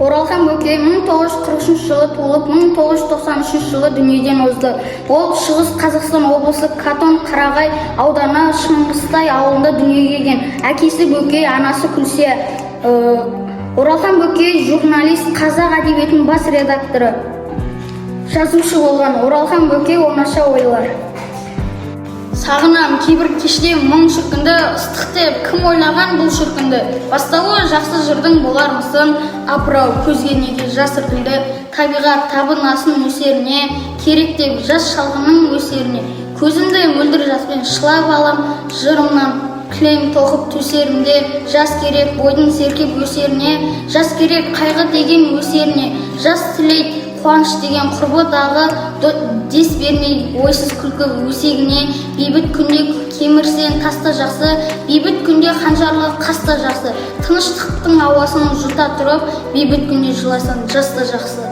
Оралхан Бөкей 1943 жылы туылып, 1993 жылы дүниеден озды. Ол Шығыс Қазақстан облысы Катон Қарағай ауданы Шыңғыстай ауылында дүниеге келген. Әкесі Бөкей, анасы Күлсия. Оралхан Бөкей журналист, қазақ әдебиетінің бас редакторы, жазушы болған. Оралхан Бөкей, «Оңаша ойлар». Сағынам кейбір кеште мұң шіркінді, ыстық деп кім ойлаған бұл шіркінді? Бастауы жақсы жырдың болар мысын, апырау, көзге неге жас іркілді? Табиғат табынасын нөсеріне, керек деп жас шалғынның өсеріне. Көзімді мөлдір жаспен шылап алам, жырымнан кілем тоқып төсерімде. Жас керек бойдың серкеп өсеріне, жас керек қайғы деген өсеріне. Жас тілейді қуаныш деген құрбы дағы дес бермей ойсыз күлкі өсегіне. Бейбіт күнде кемірсең тас та жақсы, бейбіт күнде қанжарлы қас та жақсы. Тыныштықтың ауасын жұта тұрып, бейбіт күнде жыласаң жас та жақсы.